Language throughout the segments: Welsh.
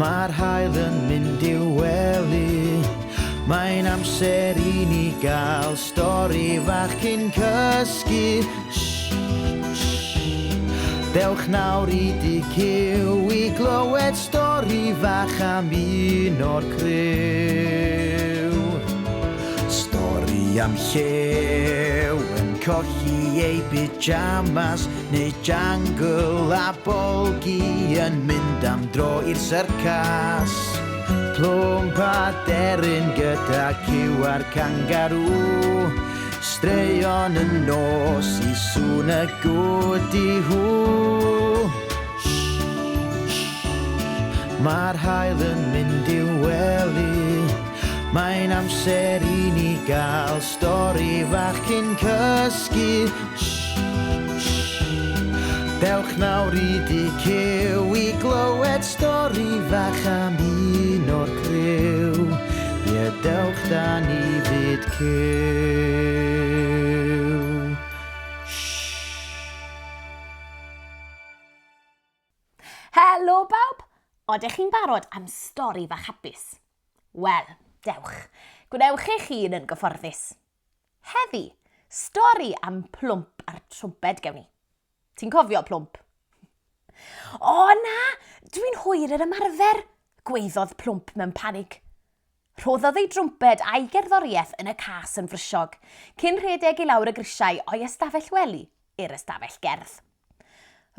Mae'r haul yn mynd i'w wely. Mae'n amser i ni gael stori fach cyn cysgu. Shh, shh. Dewch nawr i dŷ Cyw i glywed stori fach am un o'r criw. Stori am llew yn colli ei pyjamas neu jangle a Bolgi yn mynd am dro i'r syrcas. Plwmp a deryn gyda cyw a'r cangarŵ. Straeon y nos i sŵn y gwdi hw. Mae'r haul yn mynd i'w wely. Mae'n amser i ni gael stori fach cyn cysgu. Dewch nawr i dŷ Cyw i glywed stori fach am un o'r criw. Ie, dewch da ni fyd Cyw. Helo bawb! Odych chi'n barod am stori fach hapus? Wel, dewch. Gwnewch eich hun yn gyfforddus. Heddi, stori am Plwmp a'r trwmped gewn ni. Ti'n cofio Plwmp? O na, dwi'n hwyr yr ymarfer, gwaeddodd Plwmp mewn panig. Rhoddodd ei drwmped a'i gerddoriaeth yn y cas yn frysiog, cyn rhedeg i lawr y grisiau o'i ystafell wely i'r ystafell gerdd.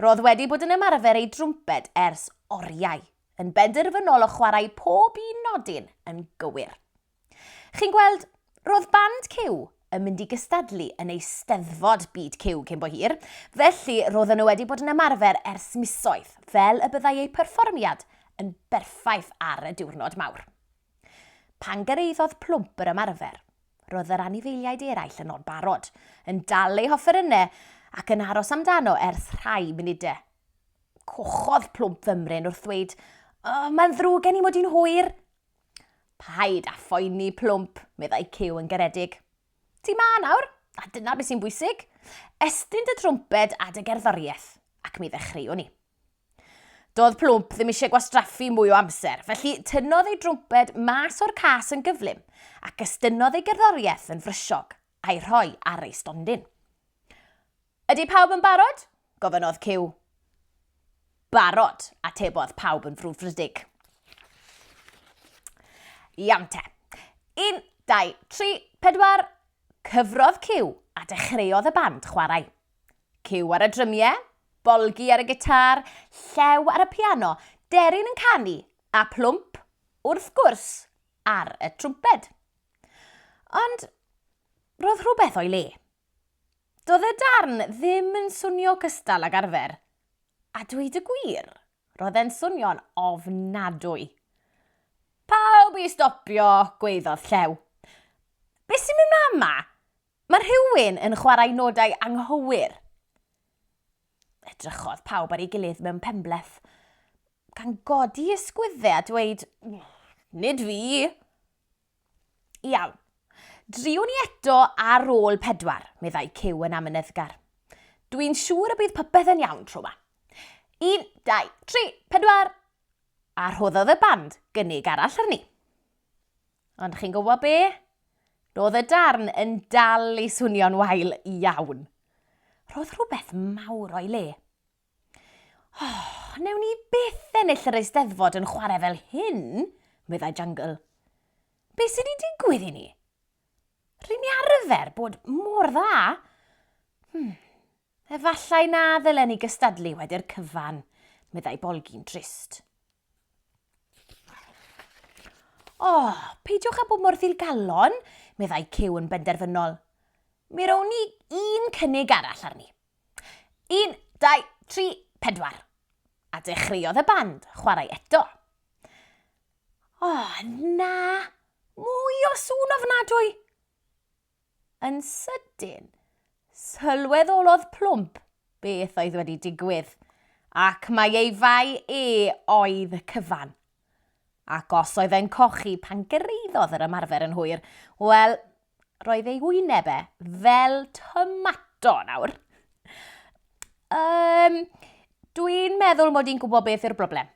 Roedd wedi bod yn ymarfer ei drwmped ers oriau, yn benderfynol o chwarae pob un nodyn yn gywir. Chi'n gweld, roedd band Cyw yn mynd i gystadlu yn Eisteddfod Byd Cyw cyn bo hir, felly roedden nhw wedi bod yn ymarfer ers misoedd, fel y byddai eu perfformiad yn berffaith ar y diwrnod mawr. Pan gyrhaeddodd Plwmp yr ymarfer, roedd yr anifeiliaid eraill yno'n barod, yn dal eu hofferynnau ac yn aros amdano ers rhai munudau. Cochodd Plwmp fymryn wrth ddweud, oh, mae'n ddrwg gen i mod i'n hwyr. Paid â phoeni, Plwmp, meddai Cyw yn garedig. Ti ma nawr, a dyna beth sy'n bwysig. Estyn dy drwmped a dy gerddoriaeth, ac mi ddechreuwn ni. Doedd Plwmp ddim eisiau gwastraffu mwy o amser, felly tynnodd ei drwmped mas o'r cas yn gyflym ac estynnodd ei gerddoriaeth yn frysiog a'i rhoi ar ei stondin. Ydy pawb yn barod? gofynnodd Cyw. Barod, atebodd pawb yn frwdfrydig. Iawn te. Un, dau, tri, pedwar. Cyfrodd Cyw a dechreuodd y band chwarae. Cyw ar y drymiau, Bolgi ar y gitar, Llew ar y piano, Deryn yn canu, a Plwmp, wrth gwrs, ar y trwmped. Ond roedd rhywbeth o'i le. Doedd y darn ddim yn swnio cystal ag arfer, a dweud y gwir, roedd e'n swnio'n ofnadwy. Pawb i stopio, gwaeddodd Llew. Be sy'n mynd mlaen 'ma? Mae rhywun yn chwarae nodau anghywir. Edrychodd pawb ar ei gilydd mewn penbleth, gan godi ysgwyddau a dweud, nid fi. Iawn, driwn ni eto ar ôl pedwar, meddai Cyw yn amyneddgar. Dwi'n siŵr y bydd popeth yn iawn tro 'ma. Un, dau, tri, pedwar! A rhoddodd y band gynnig arall arni. Ond chi'n gwybod be? Roedd y darn yn dal i swnio'n wael iawn. Roedd rhywbeth mawr o'i le. Oh, newn ni byth ennill yr Eisteddfod yn chwarae fel hyn, meddai Jungle. Be sydd wedi digwydd i ni? Rŷn ni arfer bod mor dda. Hmm, efallai na ddylen ni gystadlu wedi'r cyfan, meddai Bolgi'n drist. O, oh, peidiwch â bod mor ddigalon, meddai Cyw yn benderfynol. Mi rown ni un cynnig arall arni. Un, dau, tri, pedwar. A dechreuodd y band chwarae eto. O, oh, na! Mwy o sŵn ofnadwy! Yn sydyn, sylweddolodd Plwmp beth oedd wedi digwydd, ac mai ei fai e oedd y cyfan. Ac os oedd e'n cochi pan gyrhaeddodd yr ymarfer yn hwyr, wel, roedd ei wyneb e fel tomato nawr. Um, dwi'n meddwl mod i'n gwybod beth yw'r broblem.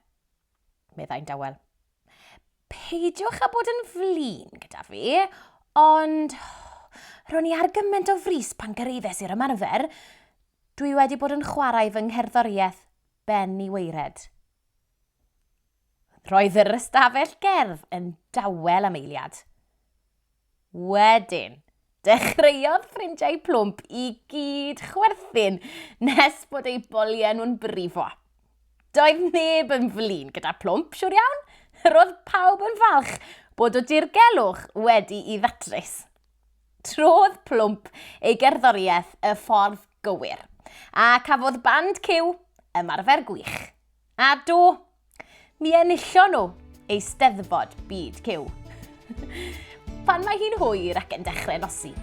meddai'n dawel. Peidiwch â bod yn flin gyda fi, ond ro'n i ar gymaint o frys pan gyrhaeddes i'r ymarfer. Dwi wedi bod yn chwarae fy ngherddoriaeth ben i waered. Roedd yr ystafell gerdd yn dawel am eiliad. Wedyn, dechreuodd ffrindiau Plwmp i gyd chwerthin nes bod eu boliau nhw'n brifo. Doedd neb yn flin gyda Plwmp, siwr iawn. Roedd pawb yn falch bod y dirgelwch wedi i ddatrys. Trodd Plwmp ei gerddoriaeth y ffordd gywir, a cafodd band Cyw ymarfer gwych. A do, Mi enillon nhw Eisteddfod Byd Cyw. Pan mae hi'n hwyr ac yn dechrau nosi,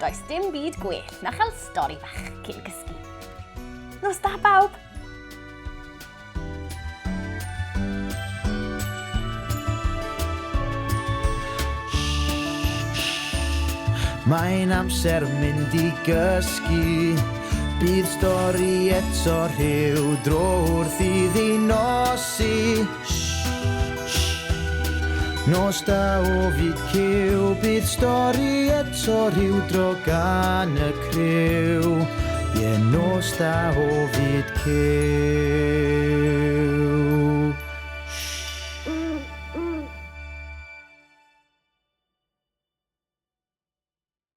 does dim byd gwell na chael stori fach cyn cysgu. Nos da bawb! Mae'n amser mynd i gysgu. Bydd stori eto rhyw dro wrth iddi nosi. Nos da o fyd cyw, bydd stori eto rhyw dro gan y criw. Ie, nos da o fyd cyw.